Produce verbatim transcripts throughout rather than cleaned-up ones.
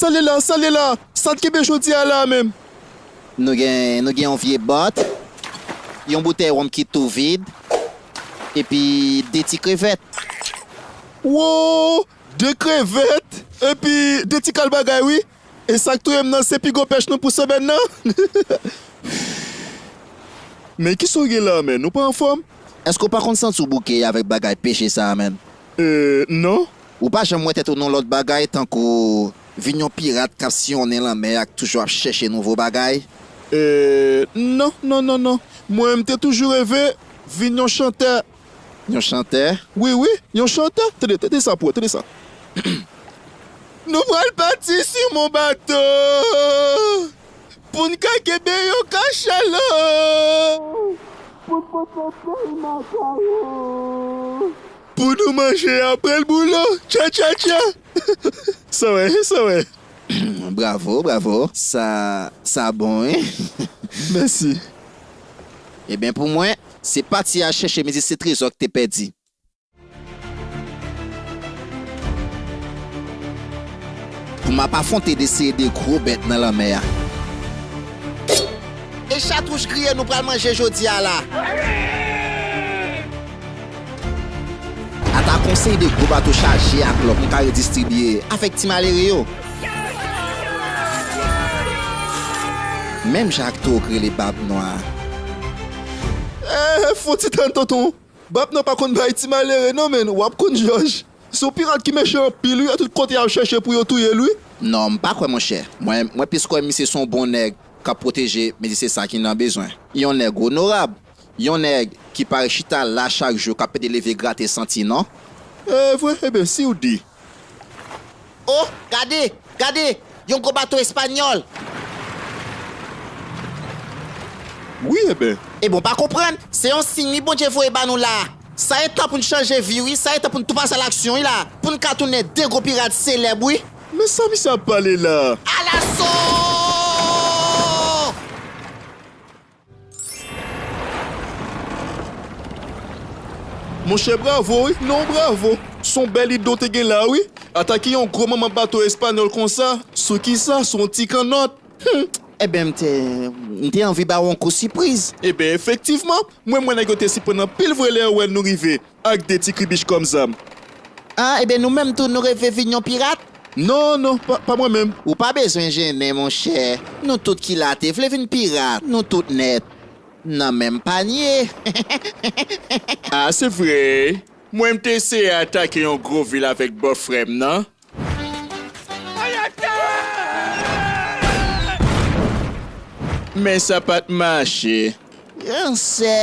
Sa l ye la, sa l ye la, sa n kenbe jodi a la menm? Nou gen, nou gen yon vye bòt, yon boutèy wonm ki tou vid, epi de ti krevèt. Wo! De krevèt, epi de ti kal bagay, wi. E sa k touye m nan, se pi gwo pèch nou pou semèn nan. Men kisa w gen la, menn? Ou pa anfòm? Èske w pa konn santi w bouke avèk bagay peche sa a, menn? Euh, non. Ou pa janm wè tèt ou nan lòt bagay, tankou vin yon pirat k ap siyonnen lanmè a, k toujou ap chèche nouvo bagay? Euh, non, non, non, non. Mwen, m te toujou reve vin yon chantè. Yon chantè? Wi, wi, yon chantè. Tande, tande sa pou wè, tande sa. Nou pral pati sou yon bato pou n ka kenbe yon kachalot pou n pote peyi Makayo pou nou manje apre l boulo. Tcha, tcha, tcha. Sa wè, sa wè. Bravo, bravo. Sa, sa bon, wi. Mèsi. Ebyen, pou mwen, se pati a chèche mezi se trezò k te pèdi. Pou m ap afwonte de seri de gwo bèt nan lanmè a. E chat wouch griye nou pral manje jodi a la. Atake yon seri de gwo bato chaje ak lò pou n ka redistribiye avèk ti malere yo. Menm jan ak towo k rele Bab Nwa. Eh, fon ti tann, tonton. Bab Nwa pa konn bay ti malere non, menn, w ap konn jòj. Se yon pirat ki mechan anpil, wi, a tout kote y ap chèche pou yo touye l, wi. Non, m pa kwè, monchè. Mwen, mwen plis kwè misye se yon bon nèg k ap pwoteje, men se sa ki nan bezwen. Yon nèg onorab, yon nèg ki pa rechita la chak jou, k ap pede leve grate santi, non? E vre, ebyen, si w di. Oh, gade, gade, yon gwo bato espanyòl. Wi, ebyen. Ebyen, w pa konprann, se yon siy wi Bondye voye ba nou la. Sa e tan pou n chanje vi, wi, sa e tan pou n tou pase a laksyon, wi, la. Pou n ka tounen de gwo pirat selèb, wi. Men sa misye ap pale la? Alaso! Monchè, bravo, wi. Non, bravo. Se yon bèl ide w te gen la, wi. Atake yon gwo manman bato espanyòl konsa, sou kisa? Sou yon ti kannòt. Hmm. Ebyen, m te, m te anvi ba w yon kou sipriz. Ebyen, efektivman, mwen, mwen, nèg yo te sipriz anpil vre lè yo wè nou rive ak de ti kribich kòm zam. Ah, ebyen, nou menm tou, nou reve vin yon pirat? Non, non, pa, pa mwen menm. Ou pa bezwen jennen, monchè. Nou tout ki la te vle vin pirat, nou tout nèt nan menm panye. Ah, se vre. Mwen, m te eseye atake yon gwo vil avèk bòfrè m nan. Men sa pa t mache. Ansè,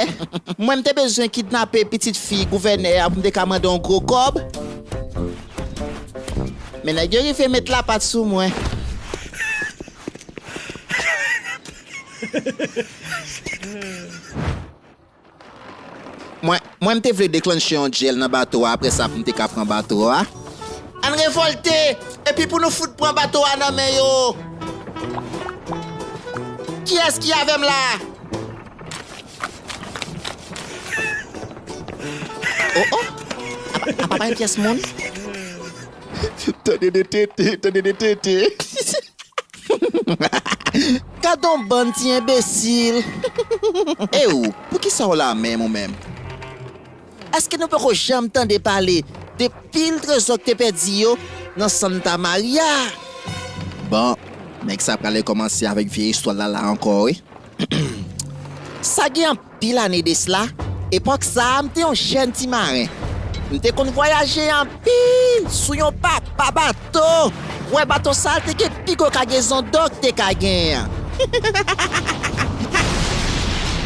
mwen, m te bezwen kidnape pitit fi gouvènè a pou m te ka mande yon gwo kòb. Men nèg yo rive met lapat sou mwen. Mwen, mwen, m te vle deklanche yon djèl nan bato a, apre sa, pou m te ka pran bato a. Ann revòlte, epi pou nou fout pran bato a nan men yo. Kiyès ki avè m la? Oh, oh! Apa, apa pa gen pyès moun? Tande de tete, tande de tete. Gad on bann ti enbesil. E ou, poukisa w la menm ou menm? Èske nou poko janm tande pale de pil trezò k te pèdi yo nan Santa Maria? Bon, nèg sa pral rekòmanse avèk vye istwa l la la ankò, wi. Sa gen anpil ane de sla, epòk sa a, m te yon jèn ti maren. M te konn vwayaje anpil sou yon papa bato. Wè, bato sa a te gen pi gwo kagezon dò k te ka genyen an.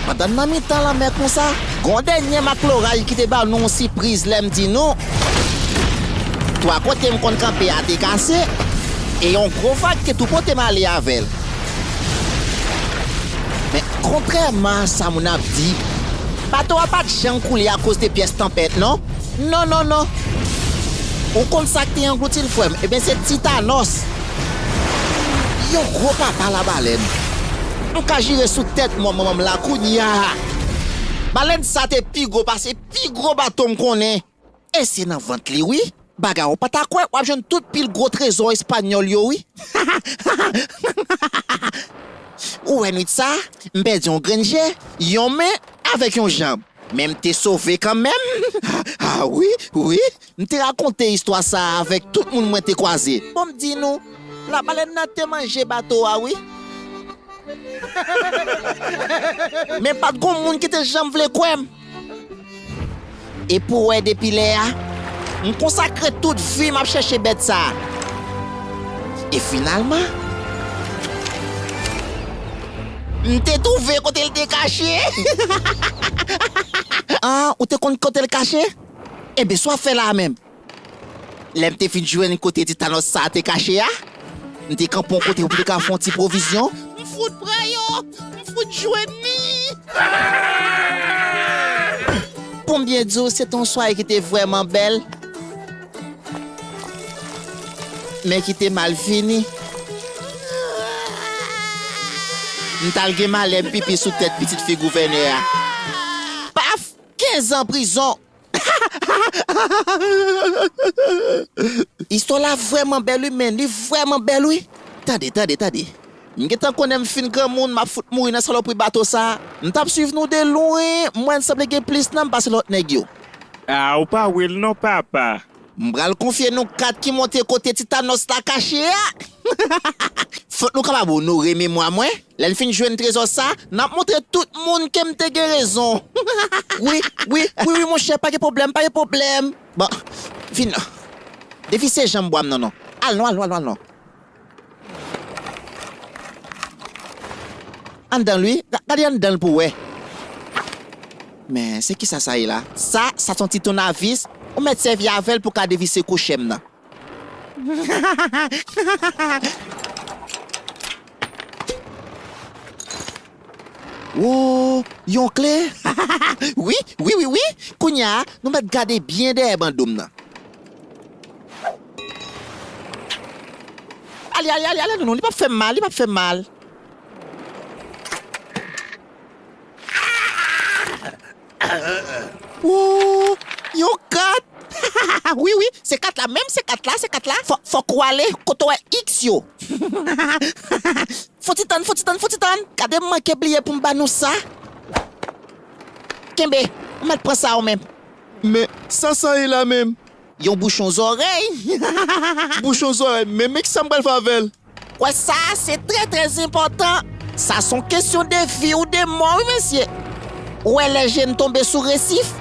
Pandan n nan mitan lanmè konsa, gen yon dènye mak loray ki te ba nou yon sipriz lè m di nou, twa kote m konn kanpe a te kase, e yon gwo vag te tou pote m ale avè l. Men, kontrèman a sa moun ap di, bato a pa t janm koule akoz de pyès tanpèt, non. Non, non, non. Ou konn sa k te anglouti l, frè m? Ebyen, se Titanòs. Yon gwo papa labalèn. M ka jire sou tèt mòn manman m la kounye a. Balèn sa te pi gwo pase pi gwo bato m konnen. E se nan vant li, wi. Bagay ou pa ta kwè, w ap jwenn tout pil gwo trezò espanyòl yo, wi. Ou wè nwit sa, m pèdi yon grenn je, yon men, avèk yon janm. Men m te sove kanmenm. Ah wi, wi, m te rakonte istwa sa a avèk tout moun mwen te kwaze. Bon, m di nou, labalèn nan te manje bato a, wi. Men pa t gon moun ki te janm vle kwè m. E pou w wè, depi lè a, m konsakre tout vi m ap chèche bèt sa a. E finalman, m te twouve kote l te kache. Ah, ou te konn kote l kache? Ebyen, sa w ap fè la a menm? Lè m te fin jwenn kote Titanòs sa a te kache a, m te kanpe yon kote pou m te ka fè yon ti pwovizyon. M fout pran yo! M fout jwenn li! Pou m byen di w, se te yon sware ki te vrèman bèl, men ki te mal fini. M t al gen malè m pipi sou tèt pitit fi gouvènè a. Paf! Kenz an prizon! Istwa la vrèman bèl wi, men li vrèman bèl wi. Tande, tande, tande. M gentan konnen m fin granmoun, m ap fout mouri nan salopri bato sa. M t ap swiv nou de lwen, m wè n sanble gen plis nanm pase lòt nèg yo. Ah, ou pa wè l non, papa. M pral konfye nou kat ki montre kote Titanòs la kache a. Fòk nou kapab onore memwa mwen. Lè n fin jwenn trezò sa, n ap montre tout moun ke m te gen rezon. Wi, wi, wi, wi, monchè, pa gen pwoblèm, pa gen pwoblèm. Bon, vin non. Devise janm bwa m nan non. Al non, al non, al non, al non. Anndan l wi, ga-, gade anndan l pou w wè. Men, se kisa sa ye la? Sa, sa se yon ti tounavis, ou mèt sèvi avè l pou w ka devise kouchè m nan. Wo, yon kle? Wi, wi, wi, wi. Kounye a, nou mèt gade byen dèyè ban do m nan. Ale, ale, ale, ale, non, non, li p ap fè m mal, li p ap fè m mal. Wo, yon kat! Wi, wi, se kat la menm, se kat la, se kat la. Fò, fòk ou ale kote w wè X yo. Fò ti tann, fò ti tann, fò ti tann. Gade m manke bliye pou m ba nou sa. Kenbe, ou mèt pran sa ou menm. Men, sa sa ye la menm? Yon bouchon zòrèy. Bouchon zòrèy, men, men kisa m pral fè avè l? Wè sa, se trè, trè enpòtan. Sa se yon kesyon de vi ou de mò, wi, mesye. Ou wè lè je n tonbe sou resif?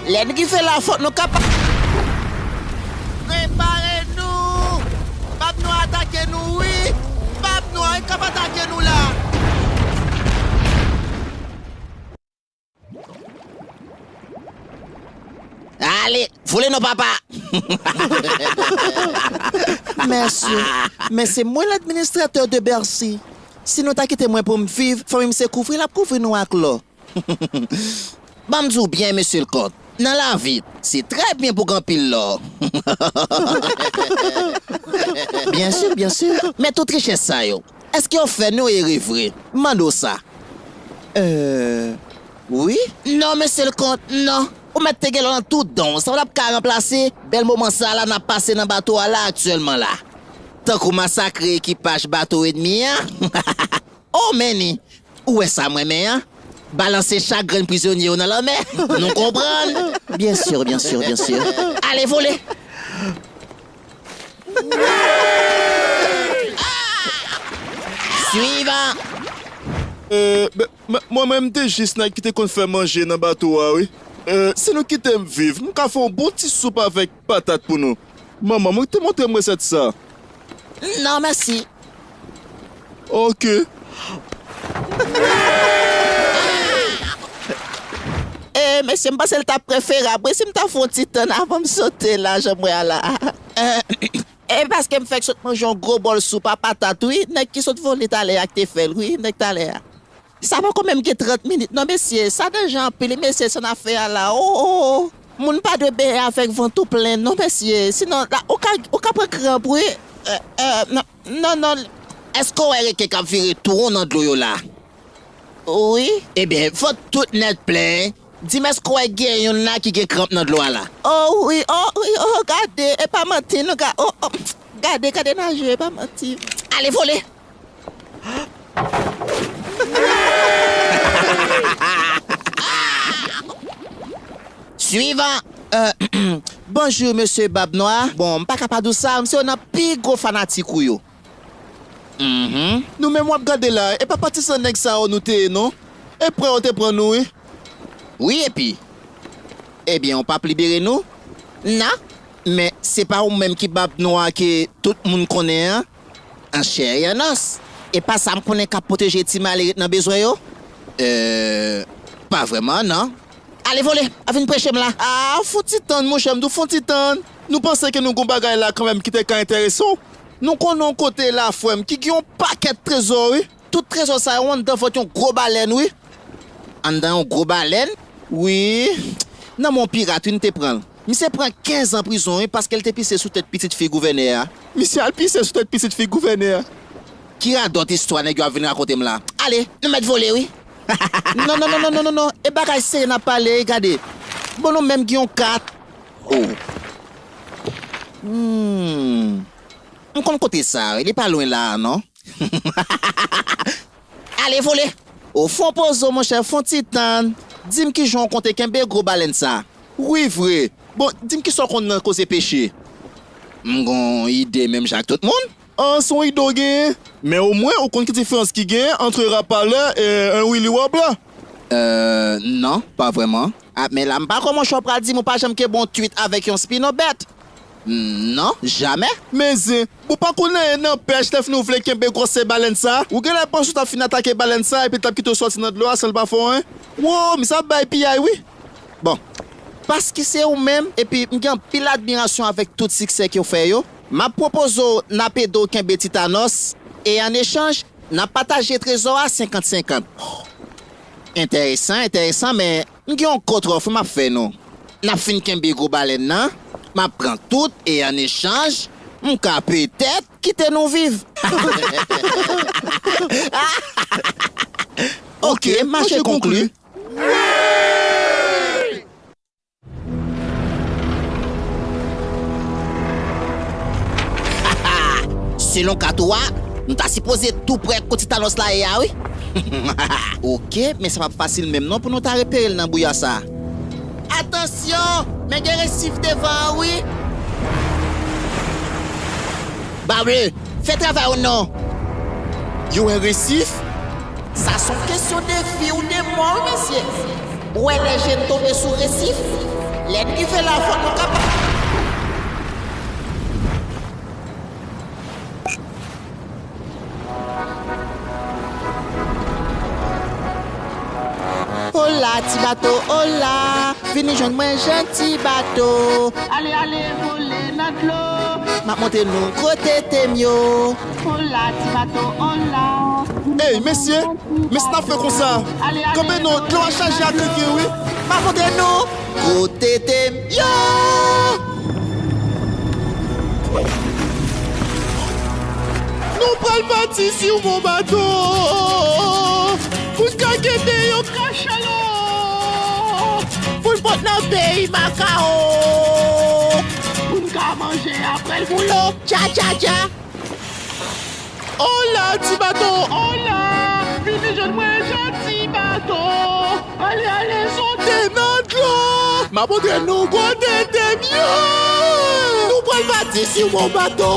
Lè n rive la, fòk nou kapab. Prepare nou! Bab nwa atake nou, wi! Bab nwa, wi, k ap atake nou la! Ale, vole non, papa! Mèsi. Men se mwen ladministratè de Bercy. Si nou ta kite mwen pou m viv, fanmi m se kouvri l ap kouvri nou ak lò. Ban m di w byen, mesye Lekont, nan lavi, se trè byen pou gen anpil lò. Byen si, byen si. Men tout richès sa yo, èske yo fè nou ere vre? M mande w sa. Euh, wi? Non, mesye Lekont, non. Ou mèt te gen lò nan tout dan w. Sa w t ap ka ranplase bèl moman sa a la n ap pase nan bato a la aktyèlman la. Tankou masakre ekipaj bato ènmi an. Oh, Manny, ou wè sa m renmen an? Balanse chak grenn prizonye yo nan lanmè. Nou konprann? Byen si, byen si, byen si. Ale, vole! Swivan! Euh, ben, m-, mwen menm, m te jis nèg ki te konn fè manje nan bato a, wi. Euh, si nou kite m viv, m ka fè yon bon ti soup avèk patat pou nou. Manman mwen te montre m resèt sa. Non, mèsi. Ok. E, mesye, m panse l t ap preferab, wi, si m ta fè yon ti tann avan m sote la, jan m wè a la. E, e paske m fèk sot manje yon gwo bòl soup a patat, wi, nèg ki sot vole talè a ki te fè l, wi, nèg talè a. Sa poko menm gen trant minit, non, mesye, sa danje anpil, wi, mesye, sa n ap fè a la, o, o, o. Moun pa dwe benyen avèk vant ou plen, non, mesye, sinon, la, ou ka, ou ka pran kranp, wi. E, e, non, non, non. Èske w wè reken k ap vire tou won nan dlo yo la? Wi. Ebyen, vant tout nèt plen, Di m èske w wè gen youn la ki gen kranp nan dlo a la? Oh wi, oh wi, oh gade, e pa manti nou ga, oh, oh, gade, gade naje, e pa manti. Ale vole! Swivan! Euh, bonjou, mesye Bab Nwa. Bon, m pa ka pa di w sa, m se youn nan pi gwo fanatik ou yo. Mhm. Nou menm w ap gade la, e pa patizan nèg sa yo nou te ye non. E pran yo te pran nou wi. Wi, epi? Ebyen, w p ap libere nou? Non, men se pa ou menm ki Bab Nwa ke tout moun konnen an, an chè e an os. E pa sa m konnen k ap pwoteje ti malere k nan bezwen yo? Euh, pa vrèman, non. Ale vole, a vin preche m la. Ah, fon ti tann, monchè, m di w fon ti tann. Nou panse ke nou gon bagay la kanmenm ki te ka enterese w. Nou konnen yon kote la, frè m, ki gen yon pakèt trezò, wi. Tout trezò sa yo anndan vant yon gwo balèn, wi. Anndan yon gwo balèn? Wi. Nan men yon pirat, wi, n te pran l. Misye pran kenz an prizon, wi, paske l te pise sou tèt pitit fi gouvènè a. Misye al pise sou tèt pitit fi gouvènè a. Ki radòt istwa nèg yo ap vin rakonte m la? Ale, nou mèt vole, wi. Non, non, non, non, non, non, non. E bagay serye n ap pale, e gade. Bon, nou menm gen yon kat. Oh. Hmm. M konn kote sa, wi. Li pa lwen la a, non. Ale vole! O fon pozo, monchè, fon ti tann. Di m kijan w konte kenbe gwo balèn sa. Wi, vre. Bon, di m kisa w konn nan koze peche. M gon ide menm jan ak tout moun. An, se yon ide w genyen. Men omwen, ou konn ki diferans ki genyen ant rapalè e yon wili wobla? Euh, non, pa vrèman. Ah, men la, m pa kwè, monchè, w pral di m ou pa janm kenbe yon twit avèk yon spinobèt. Non, jamè. Men zen, ou pa konn anyen nan pèch lè fini w vle kenbe gwosè balèn sa. Ou genlè panse w t ap fin atake balèn sa epi l t ap kite w sòti nan dlo a san l pa fè w anyen. Wo, misye ap bay piyay wi. Bon, paske se ou menm, epi m gen anpil admirasyon avèk tout siksè ke w fè yo, m ap pwopoze w n ap ede w kenbe Titanòs, e an echanj, n ap pataje trezò a senkant senkant. Enteresan, enteresan, men m gen yon kontra wi m ap fè nou. N ap fin kenbe gwo balèn nan, m ap pran tout, e an echanj, m ka petèt kite nou viv. Ok, mache konkli. Selon kat ou a, nou ta sipoze tou prè kot Titanòs la ye a, wi. Ok, men sa p ap fasil menm non pou nou ta repere l nan bouya sa. Atansyon, men gen resif devan an, wi. Bable, fè travay ou non. Yo wè resif? Sa se yon kesyon de vi ou de mò, wi, mesye. Ou wè lè je n tonbe sou resif? Lè n rive la, fòk nou kapab. Ola, ti bato, ola. Vini jwenn mwen, janti bato. Ale, ale, vole nan dlo. M ap montre nou gwo tete m yo. Ola, ti bato, ola. Ey, mesye, men si n ap fè konsa. Kanpe non, dlo a chaje ak riviye, wi. M ap montre nou gwo tete m yo. Nou pral pati sou yon bato pou n ka kenbe yon kachalo pou n pot nan peyi Makao pou n ka manje apre l boulo. Tcha, tcha, tcha. Ola, ti bato, ola! Vini jwenn mwen, janti bato! Ale, ale, sote nan dlo! M ap montre nou gwo tete m yo! Nou pral pati sou yon bato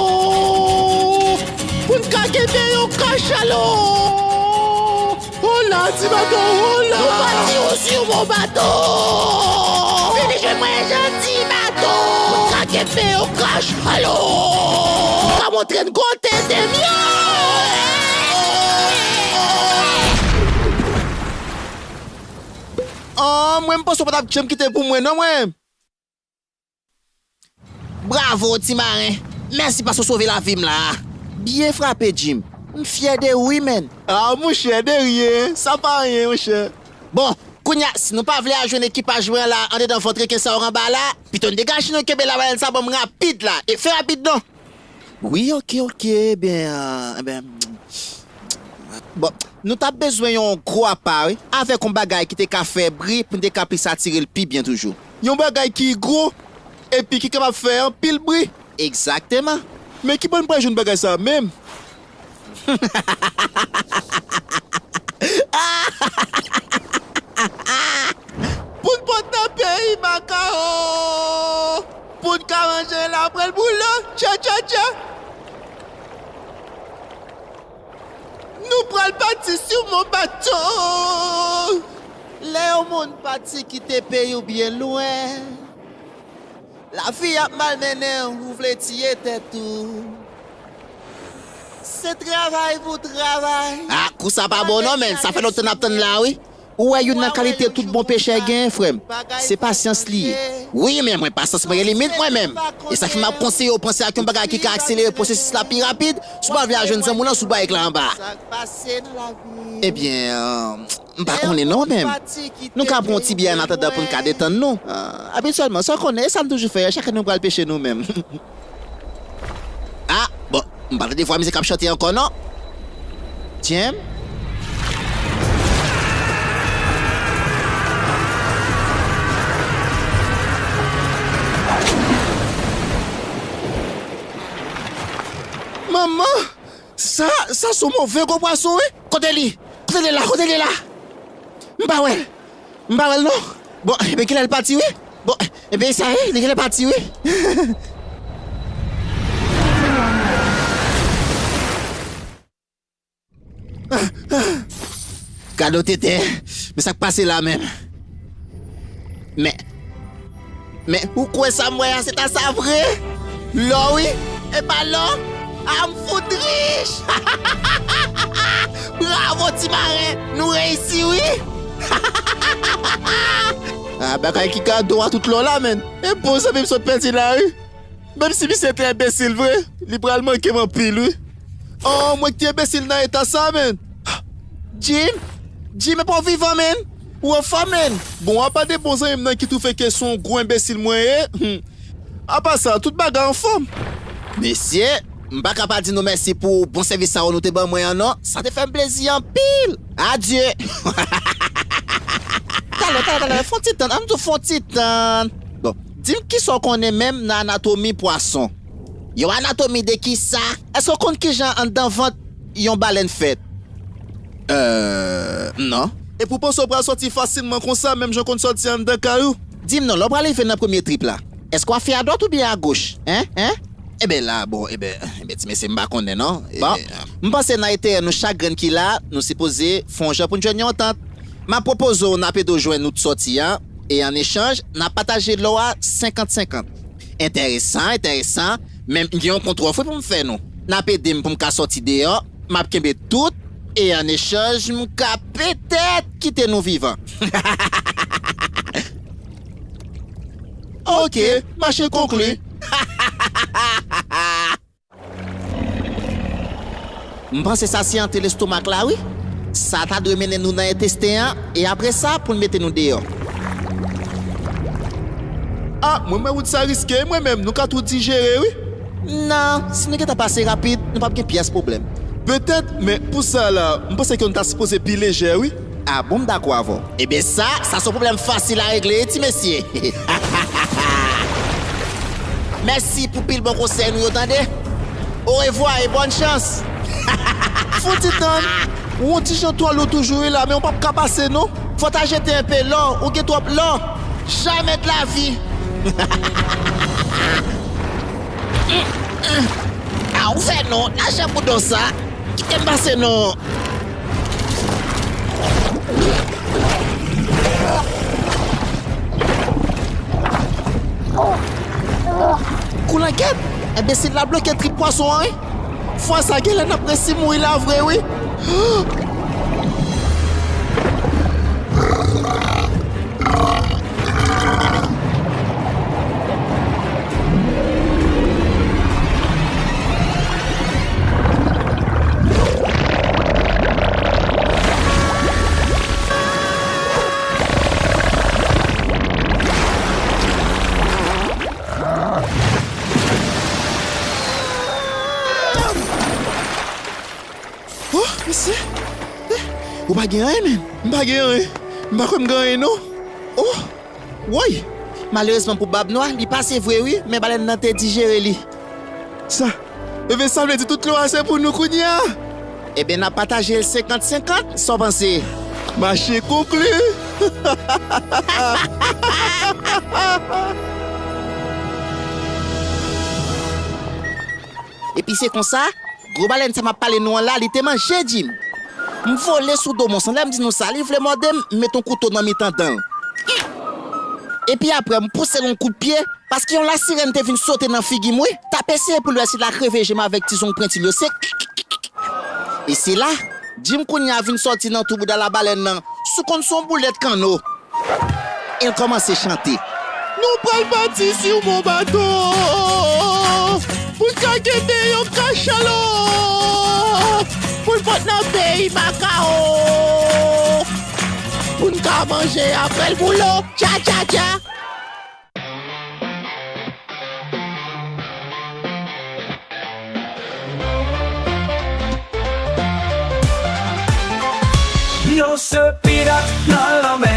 pou n ka kenbe yon kachalo! Ola, ti bato, ola! Nou pati sou yon bato! Vini jwenn mwen, janti bato! Mwen ka kenbe yon kachalo! Ka montre n kote te m yo! Ah, mwen, m panse w pa t ap janm kite pou mwen, non, mwen! Bravo, ti maren! Mèsi paske w sove lavi m la a! Byen frape, Jim! M fyè de ou, wi, menn! Ah, monchè, de rien! Sa pa anyen, monchè! Bon, kounye a, si nou pa vle al jwenn ekipaj mwen an la andedan vant reken sa yo anba la, pito n degaje nou kenbe labalèn sa ban m rapid la! E fè rapid non! Wi, ok, ok, ebyen, euh, ebyen, bon, Nou t ap bezwen yon gwo apa, wi, avèk yon bagay ki te ka fè bri pou n te ka plis atire l pi byen toujou. Yon bagay ki gwo, epi ki kapab fè anpil bri. Egzakteman. Men ki bò n pral jwenn bagay sa a menm? Pou n pote nan peyi Makao, pou n ka manje lapwèl boulo, tchè, tchè, tchè. Nou pral pati sou yon bato. Lè yon moun pati kite peyi w byen lwen, lavi ap malmennen w, ou vle tiye tèt ou. Se travay pou travay. Ah, kou sa pa bon non, men. Sa fè lontan n ap tann la, wi. Ou wè youn nan kalite tout bon pechè genyen, frè m. Se pasyans li ye. Wi, men mwen, pasyans mwen gen limit mwen menm. E sa fè m ap konseye w panse ak yon bagay ki ka akselere pwosesis la pi rapid, si w pa vle al jwenn zanmi w lan sou bayik la anba. Ebyen, euh, m pa konnen non, men. Nou ka pran yon ti byè annatandan pou n ka detann nou. Ah, abityèlman, sa w konnen, e sa n toujou fè, chak lè nou pral peche nou menm. Ah, bon, m pa tande vwa misye k ap chante ankò non. Djem? Manman! Sa, sa se yon move gwo pwason, wi! Kote li? Kote li la? Kote li la? M pa wè l. M pa wè l non. Bon, ebyen, kilè l pati, wi? Bon, ebyen, sa ye, li genlè pati, wi. Gade yon tenten. Men sa k pase la menm. Men, men, ou kwè sa m wè a, se ta sa vre? Lò, wi. E pa lò? A, m fout rich! Bravo, ti maren! Nou reyisi, wi! Ah, bagay ki gade w a tout lò la, menn. E bon zanmi m sot pèdi la, wi. Menm si misye te enbesil vre, li pral manke m anpil, wi. Oh, mwen ki te enbesil nan eta sa, menn. Jim? Jim, epa w vivan, menn? Ou anfòm, menn? Bon, apa de bon zanmi m nan ki twouve ke se yon gwo enbesil mwen ye? Hmm. Apa sa, tout bagay anfòm. Mesye, m pa ka pa di nou mèsi pou bon sèvis sa yo nou te ban mwen an non. Sa te fè m plezi anpil. Adye. Talè, talè, talè, fè yon ti tann, ann di w fè yon ti tann. Bon, di m kisa w konnen menm nan anatomi pwason? Yon anatomi de kisa? Èske w konn kijan anndan vant yon balèn fèt? Euh, non. Epi w panse w pral sòti fasilman konsa, menm jan w konn sòti anndan kay ou? Di m non, lè w pral rive nan premye trip la, èske w a fè adwat oubyen agoch? Hein? Hein? Eben la, bon, eben, eben, ti mesye, m pa konnen non. Bon, eben, m panse nan enterè nou chak grenn ki la, nou sipoze fè yon jan pou n jwenn yon antant. M ap pwopoze w n ap ede w jwenn wout sòti a, e an echanj, n ap pataje lò a senkant senkant. Enteresan, enteresan, men m gen yon kont ofri pou m fè nou. N ap ede m pou m ka sòti deyò, m ap kenbe tout, e an echanj, m ka petèt kite nou vivan. Oke, mache konkli. M panse sa se ant lestomak la, wi. Sa ta dwe mennen nou nan entesten an, e apre sa, pou l mete nou deyò. Ah, mwen, mwen wè wout sa riske, mwen menm, nou ka tou dijere, wi. Non, si nou gentan pase rapid, nou p ap gen pyès pwoblèm. Petèt, men pou sa la, m panse ke nou ta sipoze pi lejè, wi. Ah bon, m dakò avè w. Ebyen sa, sa se yon pwoblèm fasil a regle, ti mesye. Mèsi pou pil bon konsèy nou yo, tande. Orevwa e bòn chans. Fouti tann, ou yon ti jan twò lou toujou wi la, men ou p ap ka pase non. Fò w ta jete enpe lò, ou gen twòp lò. Jamè de la vi. Ah, ou fè non, lajan pou do sa. Kite m pase non. Koulangèt! Enbesil la bloke trip pwason an, wi. Fwa sa genlè n ap resi mouri la vre, wi. Oh, mesye! Pa gen anyen, menm. M pa gen anyen. M pa kwè m gen anyen, non. Oh! Woy! Malerezman pou Bab Nwa, li pase vre wi, men balèn nan te dijere li. Sa, ebyen, sa vle di tout lò a se pou nou kounye a? Ebyen, n ap pataje l senkant senkant, sa w panse? Mache konkli! Epi se konsa, gwo balèn sa m ap pale nou an la, li te manje Jim. M vole sou do mons lan, lè m di nou sa, li vle mòde m, m met yon kouto nan mitan dan l. Epi apre, m pouse l yon kout pye, paske yon lasirèn te vin sote nan figi m, wi. T ap eseye pou l wè si l ak reve je m avèk ti zong pwenti l yo se. E se la, Jim kounye a vin sòti nan twou bouda labalèn nan, sou konn se yon boulèt kanno. E l kòmanse chante. Nou pral pati sou yon bato pou n ka kenbe yon kachalo, pou n pot nan peyi Makao, pou n ka manje apre l boulo. Tcha, tcha, tcha. Nou se pirat nan lanmè,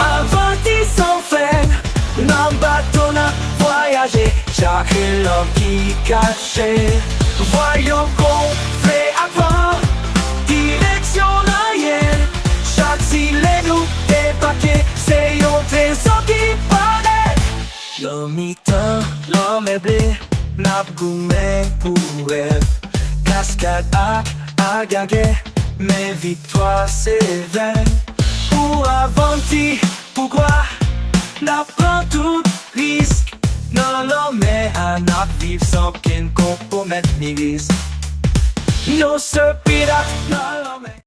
avanti san fen. Nan bato n ap vwayaje, chak lanm ki kache. Vwayo gonfle ak van, direksyon anyen. Chak zile nou debake, se yon trezò ki pa nèt. Nan mitan lanmè ble, n ap goumen pou rèv. Kaskad ak agagè, men viktwa se ven. Pou avanti, pou glwa, n ap pran tout risk. Nan lanmè a, n ap viv san okenn konpwomèt ni risk. Nou se pirat nan lanmè.